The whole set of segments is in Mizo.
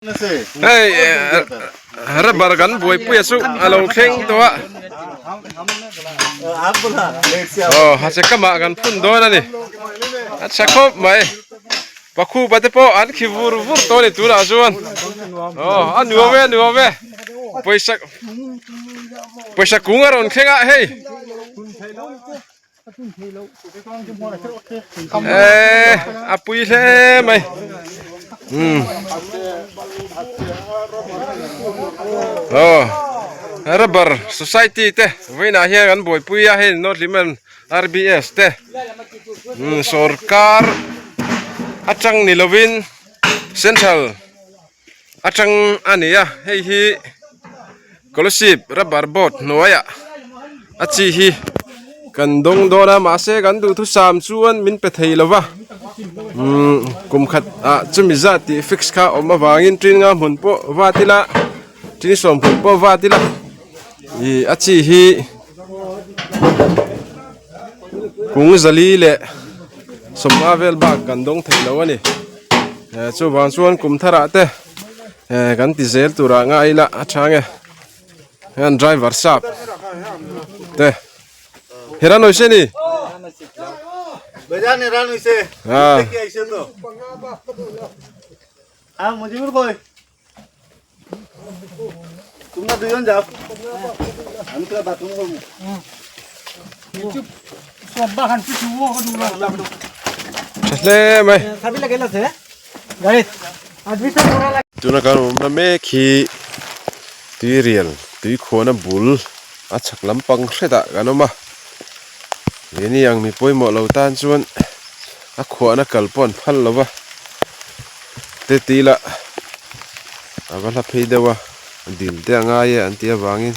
Hei rubber kan buaipui a chu a lo thleng tawh a aw hase kamah kan phun dawn a ni a tha khawp mai pakhupa te pawh an khi vur vur tawh a ni tunah chuan aw a nuam e a nuam e pawisa pawisa kung a rawn thleng a hei. Eee a pui hle mai umm aw rubber society te vawiinah hian an buaipui a hei north hlimen R B S te umm sawrkar atang ni lovin central atang a ni a hei hi scholarship rubber board hnuaiah a chi hi kan dawng dawn a mahse kan duhthusam chuan min pe thei lo va umm kum khat ah chumi zat tih fix kha a awm avangin tin nga hmun pawh vat ila tin sawm hmun pawh vat ila ih a chi hi kung zali leh sawmnga vel bak kan dawng thei lo a ni chuvang chuan kum tharah te. Eh kan ti zel turah nga ila a tha nge hian driver sap te heran awise ni Bejan heran awise ah Ah Mujibur koi তোমরা দুজন যাও আমি তোরা bathroom করবো tha hle mai tuna kan awmna mek hi tuirial tui khuana bul a chhak lampang hretah kan awm a keini ang mi pawimawh lo tan chuan a khuahna kal pawh an phal lo va te tila a va hla phei deuh a dil te a ngai e an tih avangin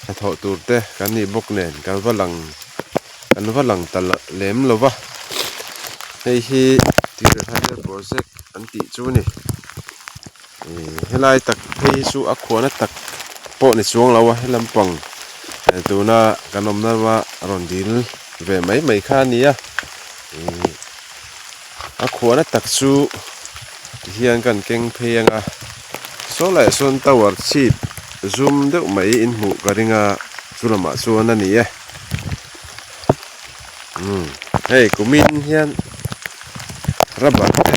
hnathawh tur te kan nih bawk nen kan va lang kan va lang ta lem lo va hei hi Tirhale project an tih chu a ni ih helai tak phei hi chu a khuahna tak pawh ni chuang lo a he lampang tuna kan awmna lama rawn dil ve mai mai kha a ni a ih a khuahna tak chu tihian kan keng phei ang a saw laiah sawn tower chhip zum deuh mai inhmuh ka ring a chu lamah chuan a ni e. Umm hei kumin hian rubber te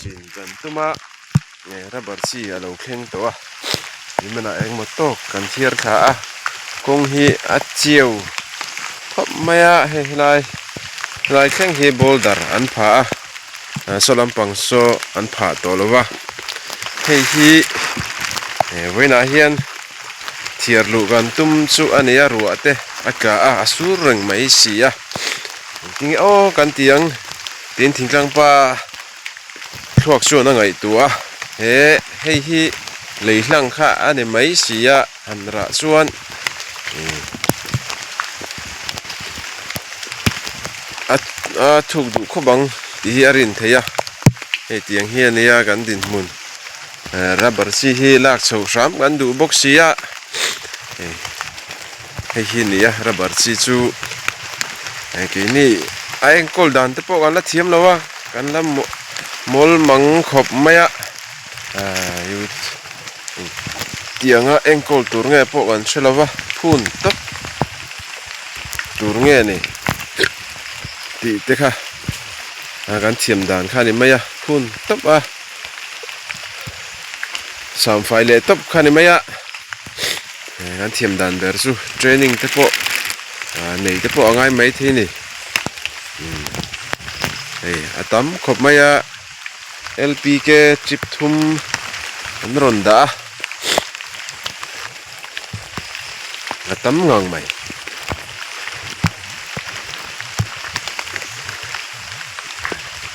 chin kan tum a nge rubber chi a lo thleng tawh a nimin ah engmaw tawk kan thiar thla a kawng hi a chiau khawp mai a hei helai helai thleng hi boulder an phah a saw lampang saw an phah tawh lo va hei hi vawiinah hian. Thiar luh kan tum chu a ni a ruah te a tla a a sur reng mai si a engtin nge aw kan ti ang tin thingtlang pa thluak chuan a ngaihtuah a he hei hi lei hlang kha a ni mai si a han rah chuan a a thuk duh khawp ang tih hi a rin theih a hei tiang hi a nia kan dinhmun. Rubber chi hi lak chhoh hram kan duh bawk si a hei hi a ni a rubber chi chu keini a enkawl dan te pawh kan la thiam lo a kan la mawl mang khawp mai a tianga enkawl tur nge pawh kan hre lo va phun tawp tur nge ni tih te kha kan thiam dan kha a ni mai a phun tawp a. Samfai leh tawp kha ni mai a kan thiam dan ber chu training te pawh nei te pawh a ngai mai thei a ni hei a tam khawp mai a L P K chip thum an rawn dah a a tam ngang mai.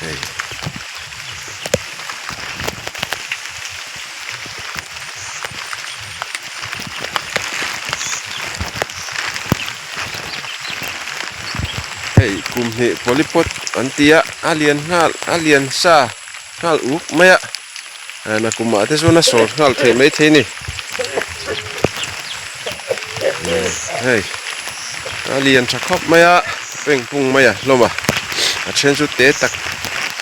Hei. Hei kum hnih polypot an ti a a lian nghal a lian sa nghal uk mai a nakum ah te chuan a sawr nghal theih mai thei a ni hei a lian tha khawp mai a peng pung mai a hlawm a a then chu te tak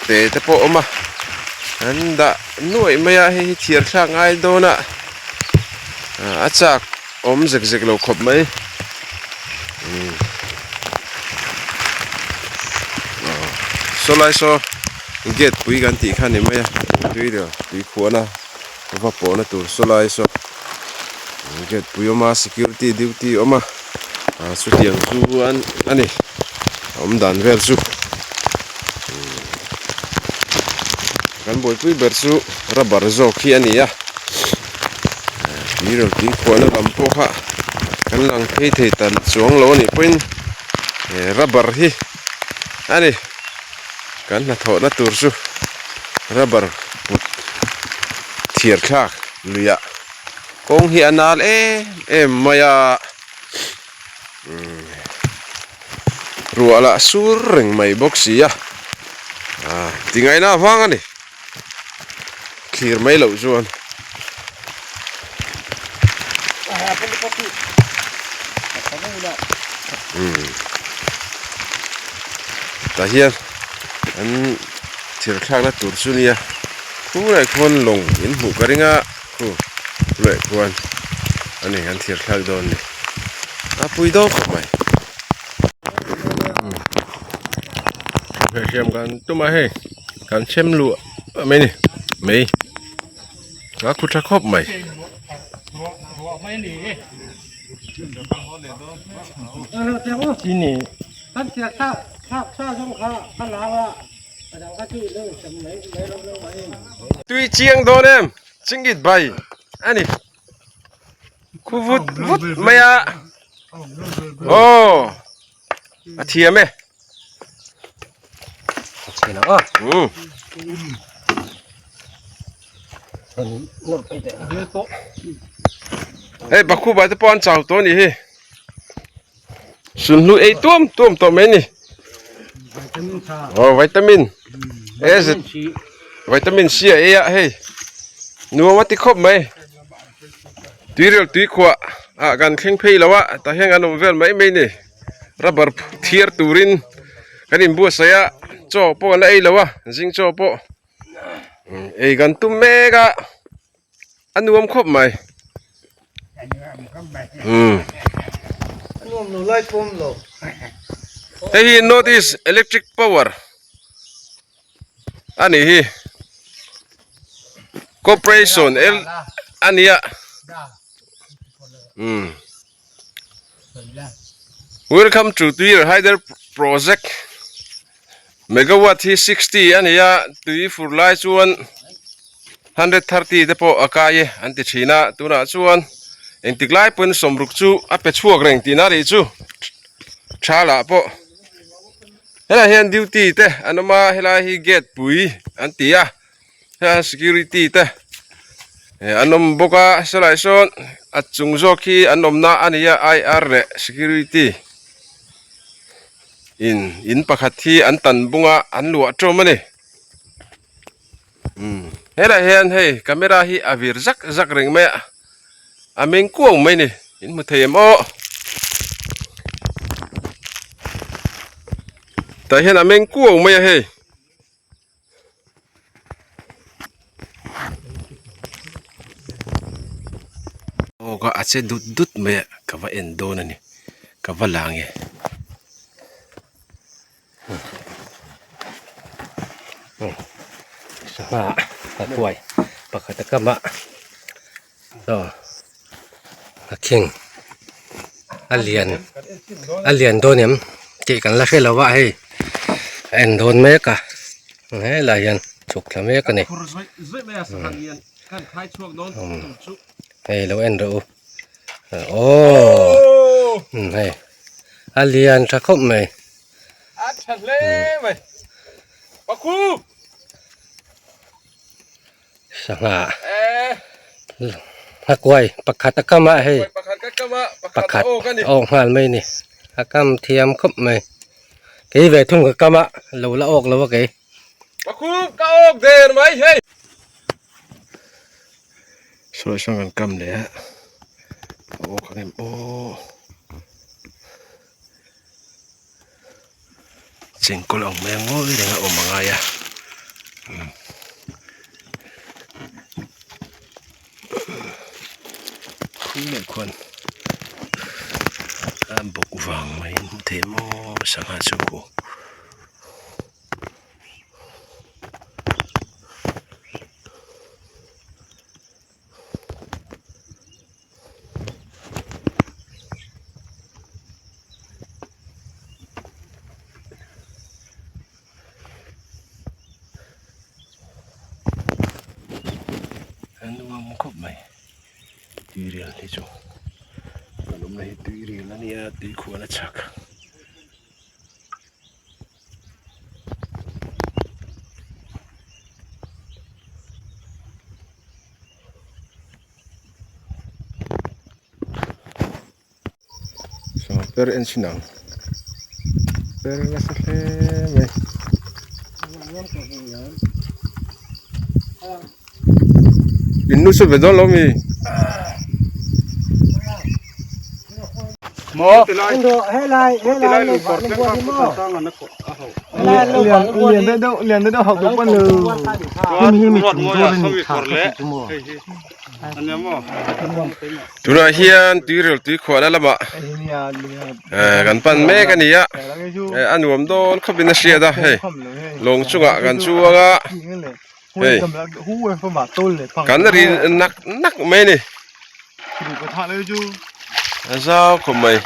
te te pawh a awm a an dah. nuaih mai a hei hi thiar thlak ngai dawn a a chak awm zek zek lo khawp mai saw lai saw gate pui kan tih kha a ni mai a tui leh tui khuahna va pawhna tur saw lai saw gate pui awm a security duty awm a ah chutiang chu an a ni a awm dan vel chu kan buaipui ber chu rubber zawk hi a ni a tui ro tui khuahna lam pawh kha kan lang phei thei ta chuang lo a nih pawhin he rubber hi a ni kan hnathawhna tur chu rubber put thiar thlak luiah kawng hi a nal em em mai a umm ruah lah sur reng mai bawk si a ah tingaihna avang a ni thlir mai loh chuan. Umm tah hian an thir thlakna tur chu nia khurah khuan lawng in hmuh ka ring a khu luaih khuan a ni an thir thlak dawn ni a pui dawn khawp mai. Hmeichhe kan tum a hei kan chhem luh mai ni mai a khu tha khawp mai. Tui chiang dawn em chingit bai a ni khu vut vut mai a aw a thiam e Hei bakhu bai te pawh an chau tawh a nih hi sunhlu ei tuam tuam tawh mai a ni aw vitamin e zet vitamin C a ei a hei nuam a ti khawp mai tuirial tuikhuah ah kan thleng phei lo a tah hian kan awm vel mai mai a ni rubber thiar turin kan inbuatsaih a chaw pawh an la ei lo a zing chaw pawh ei kan tum mek a a nuam khawp mai umm hei hi north east electric power a nih hi corporation l a nia umm. Welcome to Tuir Hydel Project Megawatt hi 60 a ni a tui fur lai chuan 130 te pawh a kai e an ti thin a tunah chuan engtik lai pawhin sawmruk chu a pe chhuak reng tihna a nih chu tha lah pawh helaiah hian duty te an awm a helai hi gate pui an ti a. Heng security te an awm bawk a sawlai sawn a chung zawk hi an awmna a ni a IR leh security in in pakhat hi an tan bung a an luah tawm a ni umm helaiah hian hei camera hi a vir zak zak reng mai a a meng kuau mai a ni in hmu thei em aw tah hian a meng kuau mai a hei. Aw ka a che dut dut mai a ka va en dawn a ni ka va la nge. Sangha a kuai pakhat a kam a aw a khing a lian a lian dawn em tih kan la hre lo a hei a en dawn mek a helaiah hian chhuk thla mek a ni hei lo en rawh u aww hei a lian tha khawp mai. A tha hle mai pakhu. Sangha nghakuai pakhat a kam a hei pakhat a awk nghal mai a ni a kam thiam khawp mai kei ve thung ka kam a lo la awk lo a kei. Pakhu ka awk der mai hei. Sawi sawn kan kam leh a a awk ang em aw. Chengkawl ang mai a ngawi reng a awm a ngai a. leh khuan a bawk vang mai in hmu thei maw sangha chu khu. A nuam khawp mai tuirial hi chu kan awmna hi tuirial a nia tuikhual a chhak. Sangha per en chin ang per nasa hle mai in nu chu ve dawn lo mi. Tunah hian tuirel tui khuahna lamah kan pan mek a ni a a nuam dawn khawpin a hriat a hei lawng chungah kan chuang a hei kan ri nak nak mai a ni a zau khawp mai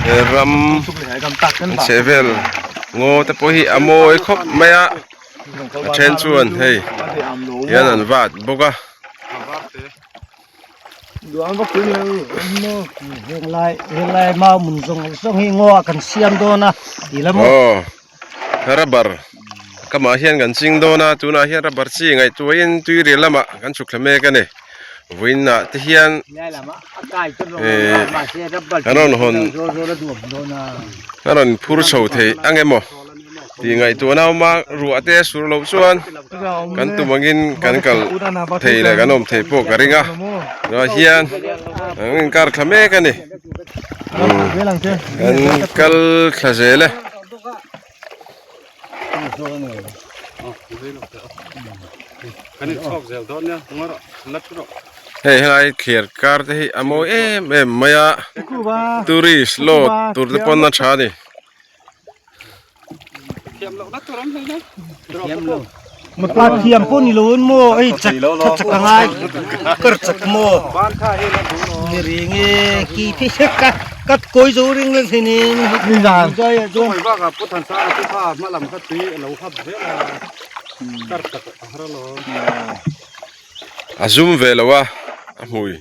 he ram chhehvel ngaw te pawh hi a mawi khawp mai a. A then chuan hei hian an vat bawk a. Aw rubber kamah hian kan ching dawn a tunah hian rubber chi ngaihtuahin tuirial lamah kan chhuk thla mek a ni vawiinah te hian eh an rawn hawn a rawn phur chho thei ang emaw. Tih ngaihtuahna awm a, ruah te a sur loh chuan kan tum angin kan kal thei leh kan awm thei pawh ka ring a, tunah hian an inkar thla mek a ni, kan kal thla zel e. Hei helai thliar kar te hi a mawi em em mai a, tourist lawt tur te pawn a tha a ni. Pa thiam pawh ni lo in maw hei chak tha chak a ngai kar chak maw ni ring e ki phei sek ka kat kawi zo ring leh thei nen A zum ve lo a a hmui.